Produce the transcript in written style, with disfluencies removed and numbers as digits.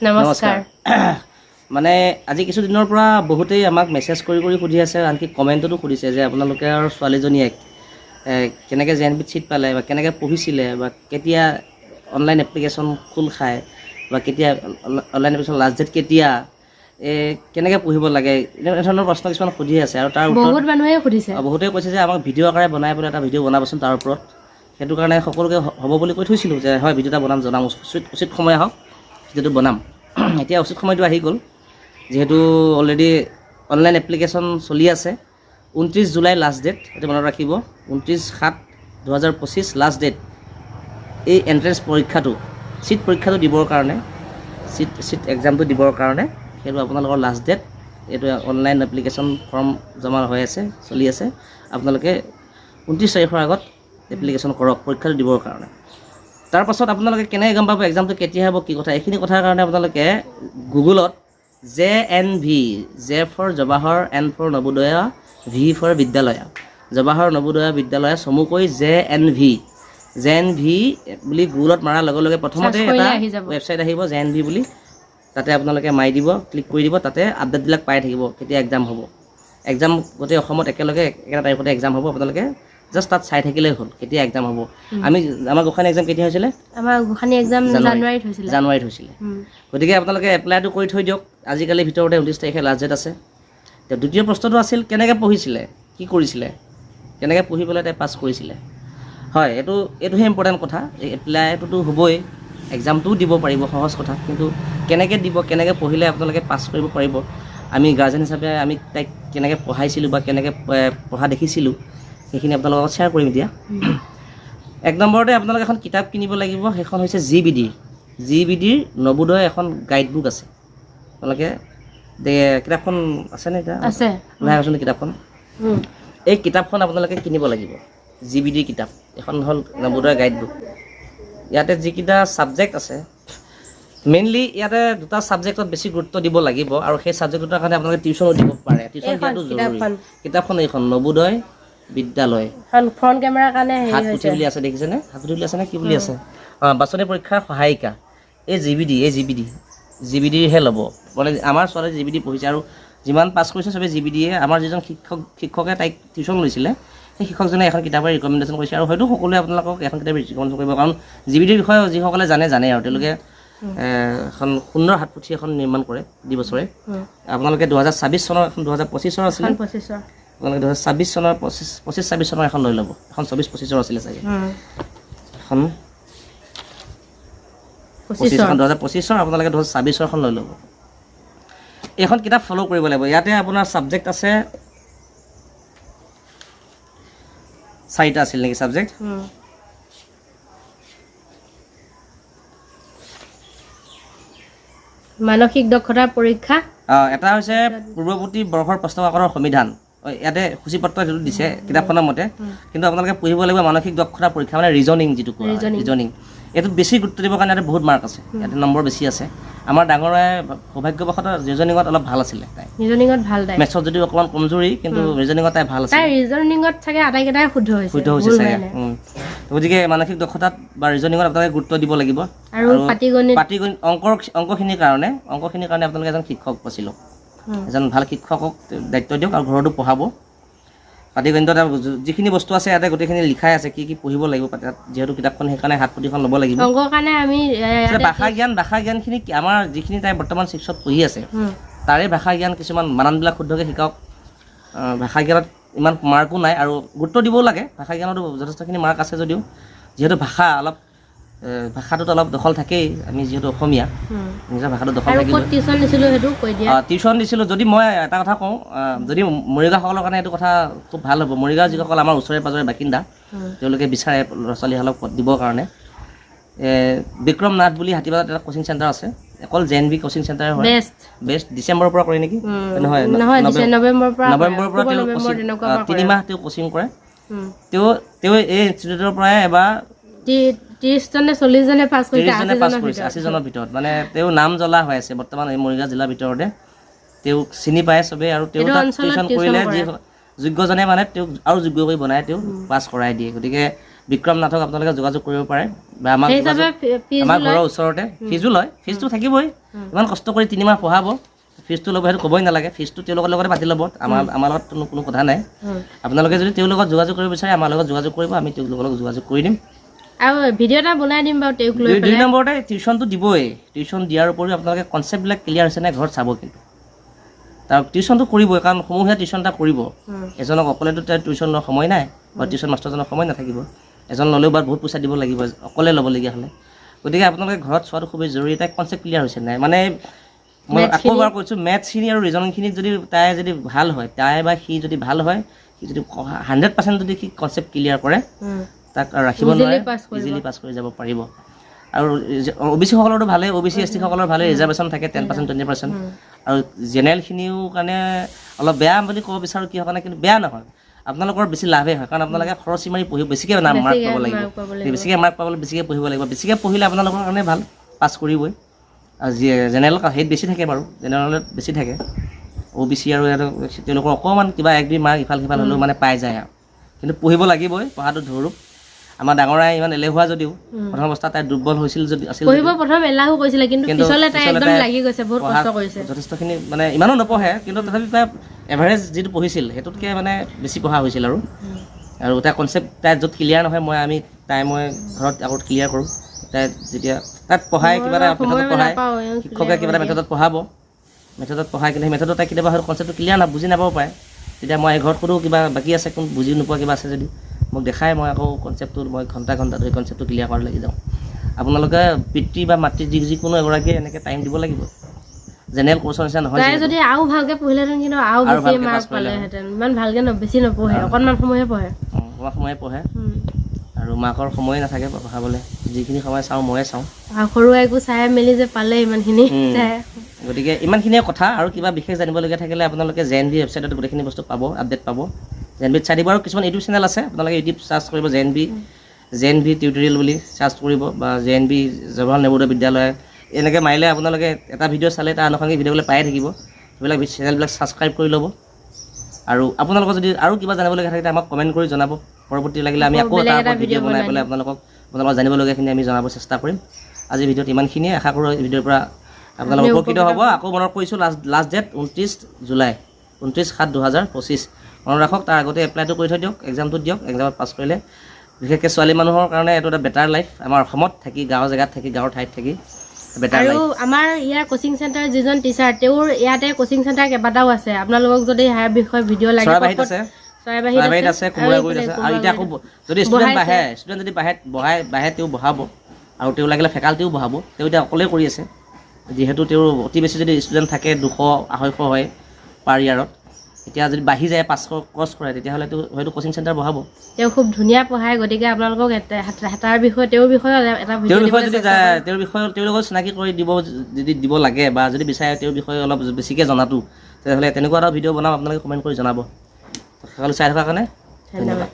নমস্কাৰ। মানে আজি কিছুদিনৰ পৰা বহুতেই আমাক মেছেজ কৰি কৰি সুধি আছে, আনকি কমেণ্টতো সুধিছে যে আপোনালোকে আৰু ছোৱালীজনীয়ে কেনেকৈ জে এন ভিত ছিট পালে বা কেনেকৈ পঢ়িছিলে বা কেতিয়া অনলাইন এপ্লিকেশ্যন খোল খায় বা কেতিয়া অনলাইন এপ্লিকেশ্যন লাষ্ট ডেট কেতিয়া, কেনেকৈ পঢ়িব লাগে, এনেধৰণৰ প্ৰশ্ন কিছুমান সুধি আছে। আৰু তাৰ উত্তৰ বহুত মানুহে সুধিছে। বহুতেই কৈছে যে আমাক ভিডিঅ' আকাৰে বনাই পেলাই এটা ভিডিঅ' বনাবচোন তাৰ ওপৰত। সেইটো কাৰণে সকলোকে হ'ব বুলি কৈ থৈছিলোঁ যে হয়, ভিডিঅ' এটা বনাম, জনাম, উচিত উচিত সময় আহক, ভিডিঅ'টো বনাম। এতিয়া উচিত সময়টো আহি গ'ল, যিহেতু অলৰেডি অনলাইন এপ্লিকেশ্যন চলি আছে। 29 জুলাই লাষ্ট ডেট, এইটো মনত ৰাখিব। 29/7/2025 লাষ্ট ডেট এই এণ্ট্ৰেঞ্চ পৰীক্ষাটো, ছিট পৰীক্ষাটো দিবৰ কাৰণে, ছিট ছিট এক্সামটো দিবৰ কাৰণে সেইটো আপোনালোকৰ লাষ্ট ডেট। এইটো অনলাইন এপ্লিকেশ্যন ফৰ্ম জমা হৈ আছে, চলি আছে। আপোনালোকে 29 তাৰিখৰ আগত এপ্লিকেশ্যন কৰক পৰীক্ষাটো দিবৰ কাৰণে। তাৰপাছত আপোনালোকে কেনেকৈ গম পাব এক্সামটো কেতিয়া হ'ব, কি কথা, এইখিনি কথাৰ কাৰণে আপোনালোকে গুগলত J N V, J for Jawahar, N for Navodaya, V for Vidyalaya, Jawahar Navodaya Vidyalaya, চমুকৈ J N V, J N V বুলি গুগলত মৰাৰ লগে লগে প্ৰথমতে Search কৰিলে এটা আহি যাব। ৱেবছাইট আহিব জে এন ভি বুলি। তাতে আপোনালোকে মাৰি দিব, ক্লিক কৰি দিব, তাতে আপডেটবিলাক পাই থাকিব কেতিয়া এক্সাম হ'ব। এক্সাম গোটেই অসমত একেলগে একেটা তাৰিখতে এক্সাম হ'ব। আপোনালোকে জাষ্ট তাত চাই থাকিলেই হ'ল কেতিয়া এক্সাম হ'ব। আমাৰ গোসাঁনী এক্সাম কেতিয়া হৈছিলে? আমাৰ গোসাঁনী এক্সাম জানুৱাৰীত হৈছিলে। জানুৱাৰীত হৈছিলে। গতিকে আপোনালোকে এপ্লাইটো কৰি থৈ দিয়ক আজিকালিৰ ভিতৰতে, 29 তাৰিখে লাষ্ট ডেট আছে। এতিয়া দ্বিতীয় প্ৰশ্নটো আছিল কেনেকৈ পঢ়িছিলে, কি কৰিছিলে, কেনেকৈ পঢ়ি পেলাই তাই পাছ কৰিছিলে। হয়, এইটোহে ইম্পৰ্টেণ্ট কথা। এই এপ্লাইটোতো হ'বই, এক্সামটোও দিব পাৰিব, সহজ কথা। কিন্তু কেনেকৈ দিব, কেনেকৈ পঢ়িলে আপোনালোকে পাছ কৰিব পাৰিব, আমি গাৰ্জেন হিচাপে আমি তাইক কেনেকৈ পঢ়াইছিলোঁ বা কেনেকৈ পঢ়া দেখিছিলোঁ, সেইখিনি আপোনালোকৰ লগত শ্বেয়াৰ কৰিম এতিয়া। এক নম্বৰতে আপোনালোকে এখন কিতাপ কিনিব লাগিব। সেইখন হৈছে জি বি ডিৰ, জি বি ডিৰ নৱোদয় এখন গাইড বুক আছে। আপোনালোকে কিতাপখন আছেনে এতিয়া? আছে। ওলাই আহকচোন কিতাপখন। এই কিতাপখন আপোনালোকে কিনিব লাগিব, জি বি ডিৰ কিতাপ এখন হ'ল নৱোদয় গাইড বুক। ইয়াতে যিকেইটা ছাবজেক্ট আছে, মেইনলি ইয়াতে দুটা ছাবজেক্টত বেছি গুৰুত্ব দিব লাগিব আৰু সেই ছাবজেক্ট দুটাৰ কাৰণে আপোনালোকে টিউশ্যনো দিব পাৰে। টিউশ্যন এইখন দিয়াটো জৰুৰী। কিতাপখন। কিতাপখন এইখন নৱোদয় বিদ্যালয়। ফ্ৰণ্ট কেমেৰাৰ কাৰণে হেৰি হাত পুথি হৈছে। বুলি আছে, দেখিছেনে? হাত পুথি বুলি আছেনে কি বুলি আছে? অঁ, বাছনি পৰীক্ষাৰ সহায়িকা। এই জি বি ডি, এই G B D, G B ডিৰহে ল'ব। মানে আমাৰ ছোৱালী জি বি ডি পঢ়িছে আৰু যিমান পাছ কৰিছে চবেই জি বি ডিয়ে। আমাৰ যিজন শিক্ষকে তাইক টিউশ্যন লৈছিলে, সেই শিক্ষকজনে এখন কিতাপৰ ৰিকমেণ্ডেশ্যন কৰিছে আৰু হয়তো সকলোৱে আপোনালোকক এখন কিতাপ ৰিকমেণ্ডেশ্যন কৰিব, কাৰণ জি বি ডিৰ বিষয়ে যিসকলে জানে জানে আৰু তেওঁলোকে এখন সুন্দৰ হাতপুথি এখন নিৰ্মাণ কৰে প্ৰতি বছৰে। আপোনালোকে 2026 চনৰ এখন, 2025ৰ আছিলে। এখন 25ৰ। আপোনালোকে 2026 চনৰ, 25 25 চনৰ এখন লৈ ল'ব। এখন 24 25ৰ আছিলে চাগে। এখন 25 25ৰ। এখন 2025ৰ, আপোনালোকে 2026ৰখন লৈ ল'ব। এইখন কিতাপ ফ'ল' কৰিব লাগিব। ইয়াতে আপোনাৰ ছাবজেক্ট আছে চাৰিটা আছিল নেকি ছাবজেক্ট? মানসিক দক্ষতাৰ পৰীক্ষা। এটা হৈছে পূৰ্বৱৰ্তী বৰ্ষৰ প্ৰশ্ন কাকতৰ সমিধান। ইয়াতে সূচীপত্ৰ সেইটো দিছে কিতাপখনৰ মতে, কিন্তু আপোনালোকে পঢ়িব লাগিব মানসিক দক্ষতা পৰীক্ষা, মানে ৰিজনিং যিটো কোৱা হয়, ৰিজনিং। ৰিজনিং এইটোত বেছি গুৰুত্ব দিবৰ কাৰণে ইয়াতে বহুত মাৰ্ক আছে, ইয়াতে নম্বৰ বেছি আছে। আমাৰ ডাঙৰে সৌভাগ্যবশতঃ ৰিজনিঙত অলপ ভাল আছিলে তাই। ৰিজনিঙত ভাল তাই। মেথছত যদিও অকণমান কমজুৰি, কিন্তু ৰিজনিঙত তাই ভাল তাই আছিলে। ৰিজনিঙত চাগে আটাইকেইটাই শুদ্ধ হৈছে। শুদ্ধ হৈছে ভুল চাগে। হোৱাই নাই। গতিকে মানসিক দক্ষতাত বা ৰিজনিঙত আপোনালোকে গুৰুত্ব দিব লাগিব। আৰু পাটিগণিত, পাটিগণিত, অংকখিনিৰ কাৰণে আপোনালোকে এজন শিক্ষক বাছি লওক। এজন ভাল শিক্ষকক দায়িত্ব দিয়ক আৰু ঘৰতো পঢ়াব। পাটিগণিতত যিখিনি বস্তু আছে ইয়াতে গোটেইখিনি লিখাই আছে, কি কি পঢ়িব লাগিব তাত, যিহেতু কিতাপখন সেইকাৰণে হাতপুথিখন ল'ব লাগিব। অংকৰ কাৰণে আমি ইয়াতে ভাষা জ্ঞানখিনি আমাৰ যিখিনি তাই বৰ্তমান ছিক্সত পঢ়ি আছে, তাৰে ভাষা জ্ঞান কিছুমান বানানবিলাক শুদ্ধকৈ শিকাওক। ভাষা জ্ঞানত ইমান মাৰ্কো নাই আৰু গুৰুত্ব দিবও লাগে। ভাষা জ্ঞানতো যথেষ্টখিনি মাৰ্ক আছে যদিও যিহেতু ভাষা অলপ ভাষাটোত অলপ দখল থাকেই, আমি যিহেতু অসমীয়া, নিজৰ ভাষাটো দখল আৰু থাকিবই। ক'ত টিউশ্যন দিছিলোঁ সেইটো কৈ দিয়া। টিউশ্যন দিছিলোঁ যদি মই এটা কথা কওঁ, যদি মৰিগাঁওসকলৰ কাৰণে এইটো কথা খুব ভাল হ'ব। মৰিগাঁও যিসকল আমাৰ ওচৰে পাঁজৰে বাসিন্দা, তেওঁলোকে বিচাৰে ল'ৰা ছোৱালীসকলক দিবৰ কাৰণে। বিক্ৰম নাথ বুলি হাতীবাজাৰত এটা কোচিং চেণ্টাৰ আছে, অকল J N V coaching centre হয়। বেষ্ট। বেষ্ট। ডিচেম্বৰৰ পৰা কৰে নেকি? নহয়, নহয়, নৱেম্বৰৰ পৰা কৰে। নৱেম্বৰৰ পৰা অক্টোবৰ, তেওঁ নৱেম্বৰ কোচিং, তেনেকুৱা পৰা কৰে। তিনিমাহ তেওঁ কোচিং কৰে। তেওঁ এই ইনষ্টিটিউটৰ পৰাই এবাৰ 30জনে 40জনে পাছ কৰিছে, 30জনে পাছ 80জনৰ কৰিছে, ভিতৰত। 80জনৰ ভিতৰত। মানে তেওঁ নাম জ্বলা হৈ আছে বৰ্তমান এই মৰিগাঁও জিলাৰ ভিতৰতে। তেওঁক চিনি পায় চবেই আৰু তেওঁ এইটো তাত অঞ্চলত টিউশ্যন টিউশ্যন কৰিলে কৰে। যি যোগ্যজনে মানে তেওঁক আৰু যোগ্য কৰি বনাই তেওঁ পাছ কৰাই দিয়ে। গতিকে বিক্ৰম নাথক আপোনালোকে যোগাযোগ কৰিব পাৰে বা আমাক সেই হিচাপে যোগাযোগ ফিজো আমাৰ লয়। ঘৰৰ ওচৰতে। ফিজো লয়, ফিজটো থাকিবই। ইমান কষ্ট কৰি 3 মাহ পঢ়াব, ফিজটো ল'ব, সেইটো ক'বই নালাগে। ফিজটো তেওঁলোকৰ লগতে পাতি ল'ব, আমাৰ লগত কোনো কথা নাই। আপোনালোকে যদি তেওঁৰ লগত যোগাযোগ কৰিব বিচাৰে, আমাৰ লগত যোগাযোগ কৰিব, আমি তেওঁলোকৰ লগত যোগাযোগ কৰি দিম। আৰু ভিডিঅ' এটা বনাই দিম বাৰু তেওঁক লৈ দুই পেলাই। নম্বৰতে টিউশ্যনটো দিবই। টিউশ্যন দিয়াৰ উপৰিও আপোনালোকে কনচেপ্টবিলাক ক্লিয়াৰ হৈছে নাই ঘৰত চাব। কিন্তু তাৰ টিউশ্যনটো কৰিবই, কাৰণ সমূহীয়া টিউশ্যন এটা কৰিব। এজনক অকলেতো তেওঁ টিউশ্যন লোৱাৰ সময় নাই বা টিউশ্যন মাষ্টাৰজনৰ সময় নাথাকিব। এজন ল'লেও বা বহুত পইচা দিব লাগিব অকলে ল'বলগীয়া হ'লে। গতিকে আপোনালোকে ঘৰত চোৱাটো খুবেই জৰুৰী, তাই কনচেপ্ট ক্লিয়াৰ হৈছে নাই। মানে মই আকৌ এবাৰ কৈছোঁ, মেথছখিনি আৰু ৰিজনিংখিনিত যদি তাই যদি ভাল হয়, তাই বা সি যদি ভাল হয়, সি যদি 100% যদি সি কনচেপ্ট ক্লিয়াৰ কৰে, তাক আৰু ৰাখিব Easily নোৱাৰে। pass কৰিব। ইজিলি পাছ কৰি যাব পাৰিব। আৰু অ' বি চিসকলৰতো ভালেই, অ' বি চি, এছ টিসকলৰ ভালেই, ৰিজাৰ্ভেশ্যন থাকে 10%, 20%। আৰু জেনেৰেলখিনিও কাৰণে অলপ বেয়া বুলি ক'ব বিচাৰোঁ কিহৰ কাৰণে, কিন্তু বেয়া নহয়, আপোনালোকৰ বেছি লাভেই হয়। কাৰণ আপোনালোকে খৰচী মাৰি পঢ়ি বেছিকৈ নাম মাৰ্ক বেছিকে পাব লাগিব। mark পাব লাগিব। বেছিকৈ মাৰ্ক পাবলৈ বেছিকৈ পঢ়িব লাগিব। বেছিকৈ পঢ়িলে আপোনালোকৰ কাৰণে ভাল, পাছ কৰিবই। আৰু যি জেনেৰেল হেৰিত বেছি থাকে বাৰু, জেনেৰেলত বেছি থাকে। অ' বি চি আৰু তেওঁলোকৰ অকণমান কিবা এক দুই মাৰ্ক ইফাল সিফাল হ'লেও মানে পাই যায় আৰু। কিন্তু পঢ়িব লাগিবই, পঢ়াটো ধৰোঁ। আমাৰ ডাঙৰাই ইমান এলেহুৱা যদিও, প্ৰথম অৱস্থাত তাই দুৰ্বল হৈছিল যদি আছিল পঢ়িব যদিও প্ৰথম এলাহো কৰিছিলে, কিন্তু কিন্তু পিছলে তাই পিছলে একদম তাই লাগি গৈছে, বহুত পঢ়াত কষ্ট কৰিছে। যথেষ্টখিনি, মানে ইমানো নপঢ়ে, কিন্তু তথাপি প্ৰায় এভাৰেজ যিটো পঢ়িছিল সেইটোতকৈ মানে বেছি পঢ়া হৈছিল। আৰু তাই কনচেপ্ট তাই য'ত ক্লিয়াৰ নহয়, মই আমি তাই মই ঘৰত আকৌ ক্লিয়াৰ কৰোঁ। তাই যেতিয়া তাত পঢ়াই কিবা এটা সময় মেথডত পঢ়ায়, নাপাওঁ, শিক্ষকে কিবা এটা মেথডত পঢ়াব, মেথডত পঢ়াই, কিন্তু সেই মেথডত তাই কেতিয়াবা হয়তো কনচেপ্টটো ক্লিয়াৰ না বুজি নাপাব পাৰে। তেতিয়া মই ঘৰত সোধোঁ, কিবা বাকী আছে, কোন বুজি নোপোৱা কিবা আছে যদি মোক দেখাই, মই আকৌ কনচেপ্টটো মই ঘণ্টা ঘণ্টা ধৰি কনচেপ্টটো ক্লিয়াৰ কৰাত লাগি যাওঁ। আপোনালোকে পিতৃ বা মাতৃ যিকোনো এগৰাকীয়ে এনেকৈ টাইম দিব লাগিব, জেনেৰেল কৰ্চৰ নিচিনা নহয় তাই যিহেতু। যদি আৰু ভালকে পঢ়িলেহেঁতেন কিন্তু আৰু আৰু বেছি ভালকে মাৰ্ক পাছ কৰিলে হয়। পালেহেঁতেন। ইমান ভালকে বেছি নপঢ়ে, অকণমান সময়হে পঢ়ে। অঁ, অকণমান সময়ে পঢ়ে। আৰু মাকৰ সময়ে নাথাকে পঢ়াবলৈ, যিখিনি সময় চাওঁ ময়ে চাওঁ। আৰু সৰু আইকো চাই মেলি যে পালে ইমানখিনি তাই। গতিকে ইমানখিনিয়ে কথা। আৰু কিবা বিশেষ জানিবলগীয়া থাকিলে আপোনালোকে জে এন ভি ৱেবছাইটত গোটেইখিনি বস্তু পাব, আপডেট পাব। জে এন ভিত চাই দিব। আৰু কিছুমান ইউটিউব চেনেল আছে, আপোনালোকে ইউটিউব চাৰ্চ কৰিব, J N V, J N V tutorial বুলি চাৰ্চ কৰিব বা J N V Jawaharlal Navodaya বিদ্যালয় এনেকৈ মাৰিলে আপোনালোকে এটা ভিডিঅ' চালে তাৰ আনুষংগিক ভিডিঅ'বিলাক পায়ে থাকিব। সেইবিলাক চেনেলবিলাক ছাবস্ক্ৰাইব কৰি ল'ব। আৰু আপোনালোকৰ যদি আৰু কিবা জানিবলগীয়া থাকে, আমাক কমেণ্ট কৰি জনাব। পৰৱৰ্তী লাগিলে আমি আকৌ বেলেগ তাৰ এটা ওপৰত ভিডিঅ' ভিডিঅ' বনাই বনাই পেলাই আপোনালোকক জানিবলগীয়াখিনি আমি জনাব চেষ্টা কৰিম। আজি ভিডিঅ'ত ইমানখিনিয়ে। আশা কৰোঁ এই ভিডিঅ'ৰ পৰা আপোনালোক আপুনি উপকৃত হ'ব। আকৌ মনত কৰিছোঁ, লাষ্ট ডেট 29 জুলাই, 29/7/2025। মনত ৰাখক, তাৰ আগতে এপ্লাইটো কৰি থৈ দিয়ক, এক্সামটো দিয়ক। এক্সামত পাছ কৰিলে বিশেষকৈ ছোৱালী মানুহৰ কাৰণে এইটো এটা বেটাৰ লাইফ, আমাৰ অসমত থাকি, গাঁৱৰ জেগাত থাকি, গাঁৱৰ ঠাইত থাকি বেটাৰ আৰু লাইফ। আমাৰ ইয়াৰ কোচিং চেণ্টাৰ যিজন টিচাৰ, তেওঁৰ ইয়াতে কোচিং চেণ্টাৰ কেইবাটাও আছে। আপোনালোকক যদি ইয়াৰ বিষয়ে ভিডিঅ' লাগে, চৰাইবাহীত ক'ত আছে। চৰাইবাহীত চৰাইবাহীত আছে, আৰু কোমোৰাগুৰিত এইফালে আছে। আৰু এতিয়া আকৌ কোমোৰাগুৰিত। যদি ষ্টুডেণ্ট বঢ়াইছে। বাঢ়ে, ষ্টুডেণ্ট যদি বাঢ়ে বাঢ়ে তেওঁ বঢ়াব। আৰু তেওঁ লাগিলে ফেকাল্টিও বঢ়াব। তেওঁ এতিয়া অকলেই কৰি আছে যিহেতু, তেওঁৰ অতি বেছি যদি ষ্টুডেণ্ট থাকে 200 250 হয় পাৰ ইয়াৰত। এতিয়া যদি বাঢ়ি যায়, 500 ক্ৰছ কৰে, তেতিয়াহ'লে তেওঁ হয়তো কোচিং চেণ্টাৰ বঢ়াব। তেওঁ খুব ধুনীয়া পঢ়ায়, গতিকে আপোনালোকক তাৰ বিষয়ে, তেওঁৰ বিষয়ে এটা তেওঁৰ ভিডিঅ' বিষয়ে দিবলৈ যদি চেষ্টা কৰিম। তেওঁৰ বিষয়ে তেওঁৰ লগত চিনাকি কৰি দিব যদি দিব লাগে বা যদি বিচাৰে তেওঁৰ বিষয়ে অলপ বেছিকৈ জনাটো, তেতিয়াহ'লে তেনেকুৱা এটা ভিডিঅ' বনাম। আপোনালোকে কমেণ্ট কৰি জনাব। সকলো চাই থকাৰ কাৰণে ধন্যবাদ।